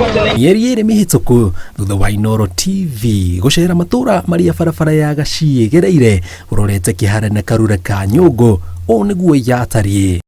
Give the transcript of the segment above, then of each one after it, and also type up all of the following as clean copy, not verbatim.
Mĩeri ĩrĩ mĩhĩtũku thutha wa Inooro TV gũcera matũra marĩa barabara ya Gacii ĩgereire ũrorete Kĩhara na Karura ka Nyũngũ, ũũ nĩguo yatariĩ.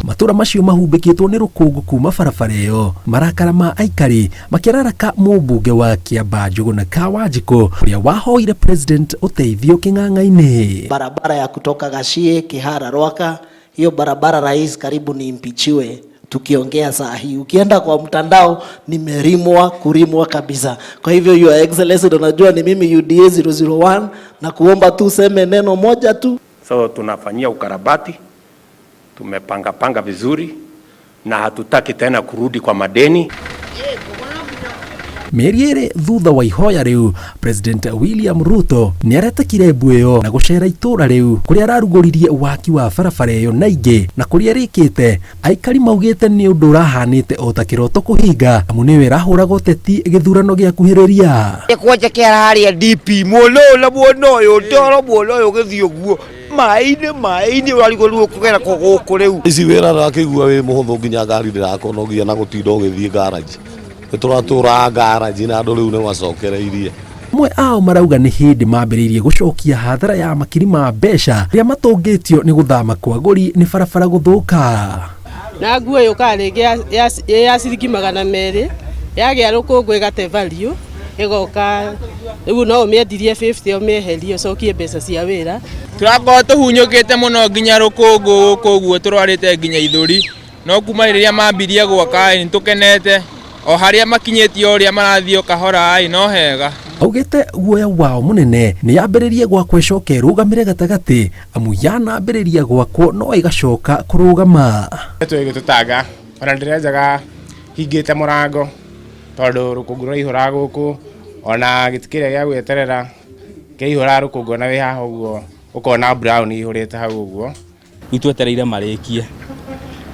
Matũra macio mahumbĩkĩtwo nĩ rũkũngũ kuma barabara ĩyo, marakara ma aikari makĩraraka mũmbunge wa Kĩambaa Njũgũna ka Wanjikũ ũrĩa wahoire president ũteithio kĩng'ang'a-inĩ. Barabara ya kutoka Gachie Kihara Rwaka, hiyo barabara rais karibu niimpichiwe tukiongea saa hii. Ukienda kwa mtandao nimerimwa kurimwa kabisa. Kwa hivyo Your Excellency, unajua ni mimi UDA 001 na kuomba tu useme neno moja tu. So tunafanyia ukarabati, tumepanga panga vizuri na hatutaki tena kurudi kwa madeni. Mĩeri ĩrĩ thutha wa ihoya rĩu, President William Ruto nĩaretekire mbu ĩyo na gũcera itũra rĩu kũrĩa ararugũririe waki wa barabara ĩyo na ingĩ na kũrĩa ĩrĩkĩte aikari maugĩte nĩ ũndũ ũrahanĩte o ta kĩroto kũhinga amu nĩyo ĩrahũraga ũteti gĩthurano gĩakuhĩrĩria. Kwanja kĩara harĩa DP mwena ũyũ na mwena ũyũ ndoro mwena ũyũ ũgĩthiĩ ũguo maĩ-inĩ maĩ-inĩ ũrarigwo rĩu ũkũgera kũ gũkũ rĩu. Ici wĩra ndakĩigua wĩ mũhũthũ nginya ngari ndĩrakonogia na gũtinda ũgĩthiĩ garage. Nĩ tũratũraga garage na andũ rĩu nĩ macokereirie. Amwe ao marauga nĩ hĩndĩ mambĩrĩirie gũcokia hathara ya makiri ma mbeca rĩa matũngĩtio nĩ gũthama kwa agũri nĩ barabara gũthũka. Na nguo yũkaga rĩngĩ ya ciringi 200 yagĩa rũkũngũ ĩgate value ĩgoka rĩu no ũmĩendirie 50 ũmĩeherie ũcokie mbeca cia wĩra. Tũrakorwo tũhunyũkĩte mũno nginya rũkũngũ gũkũ ũguo tũrwarĩte nginya ithũri no kuma rĩrĩa mambirie gwaka nĩ tũkenete o harĩa makinyĩtie ũrĩa marathiĩ o kahora ĩ no hega. Augĩte guoya wao mũnene nĩ yambĩrĩrie gwakwo ĩcoke ĩrũgamĩre gatagatĩ amu yanambĩrĩria gwakwo no ĩgacoka kũrũgama. Ĩgĩtũtanga ona ndĩrenjaga hingĩte mũrango tondũ rũkũngũ rũraihũra gũkũ ona gĩtĩ kĩrĩa gĩa gweterera kĩaihũra rũkũngũ ona wĩ haha ũguo ũkona brown ihũrĩte hau ũguo. Rĩu twetereire marĩkie,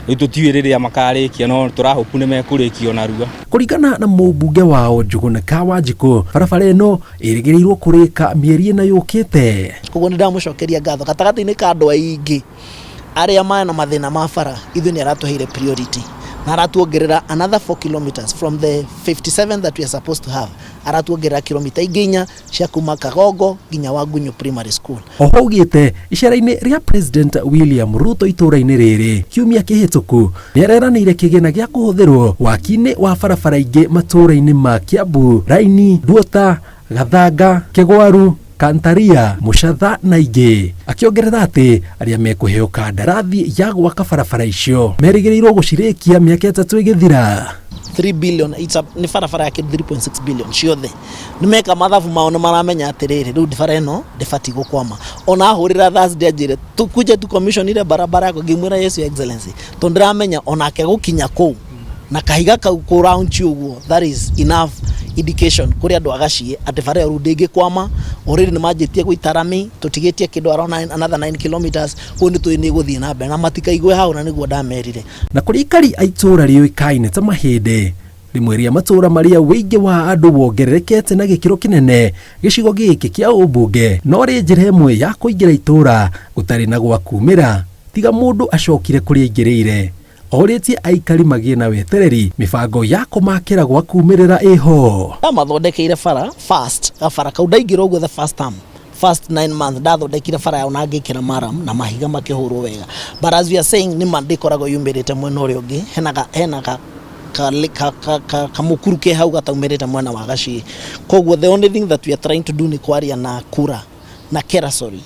rĩu tũtiũĩ rĩrĩa makarĩkia no tũrahopu nĩ mekũrĩkia o narua. Kũringana na mũmbunge wao Njũgũna ka Wanjikũ, barabara ĩno ĩrĩgĩrĩirwo kũrĩka mĩeri ĩna yũkĩte. Koguo nĩ ndamũcokeria ngatho gatagatĩ-inĩ ka andũ aingĩ arĩa mena mathĩna ma bara, ithuĩ nĩ aratũheire priority na aratuongerera another 4 kilometers from the 57 that we are supposed to have, aratuongerera kilomita ingĩ 4 cia kuma Kagongo nginya Wangunyu Primary School. Oho augĩte icera-inĩ rĩa President William Ruto itũra-inĩ rĩrĩ kiumia kĩhĩtũku nĩareranĩire kĩgĩna gĩa kũhũthĩrwo waki-inĩ wa barabara ingĩ matũra-inĩ ma Kiambu, Raini, Nduota, Gathanga, Kĩgwaru, Kantaria, Mũcatha na ingĩ, akĩongerera atĩ arĩa mekũheo kandarathi ya gwaka barabara icio merĩgĩrĩirwo gũcirĩkia mĩaka 3 ĩgĩthira. 3 billion, nĩ barabara ya kĩndũ 3.6 billion ciothe nĩ meka mathabu mao nĩ maramenya atĩrĩrĩ rĩu bara ĩno ndĩbatiĩ gũkwama. Ona ahũrĩra Thursday anjĩre tukuje tu commission ile barabara yako, ngĩmwĩra yes Your Excellency, tondũ ndĩramenya onake gũkinya kũu na kahiga kau kũ launch ũguo, that is enough indication kũrĩ andũ a Gachie atĩ bara ĩyo rĩu ndĩngĩkwama. Already nĩ manjĩtie gũita rami, tũtigĩtie kĩndũ around another 9 kilometers, koguo nĩ tũĩ nĩ ĩgũthiĩ na mbere na matikaigue hau, na nĩguo ndamerire. Na kũrĩ aikari a itũũra rĩũĩkaine ta Mahĩndĩ, rĩmwe rĩa matũũra marĩa wĩingĩ wa andũ wongererekete na gĩkĩro kĩnene gĩcigo gĩkĩ kĩa ũmbunge, no rĩ njĩra ĩmwe ya kũingĩra itũũra gũtarĩ na gwa kumĩra tiga mũndũ acokire kũrĩa aingĩrĩire. Orĩtie aikari magĩe na wetereri mĩbango ya kũmakĩra gwa kumĩrĩra ĩho. Ndamathondekeire bara first, gabara kau ndaingĩra ũguo the first term, first 9 months ndathondekire bara yao na ngĩkĩra maram na mahiga makĩhũrwo wega, but as we are saying nĩ ma ndĩkoragwo yumĩrĩte mwena ũrĩa ũngĩ, hena kamũkuru ke hau gataumĩrĩte mwena wa Gachie. Koguo the only thing that we are trying to do nĩ kwaria na kura na kera, sorry,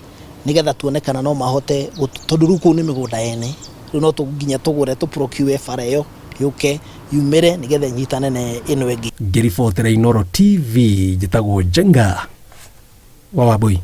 nĩgetha tuone kana no mahote, tondũ rĩu kũu nĩ mĩgũnda ene, rĩu no nginya tũgũre tũ procure bara ĩyo yũke yumĩre nĩgetha ĩnyitane na ĩno ĩngĩ. Ngĩribotera Inooro TV njĩtagwo Njenga wa Wambui.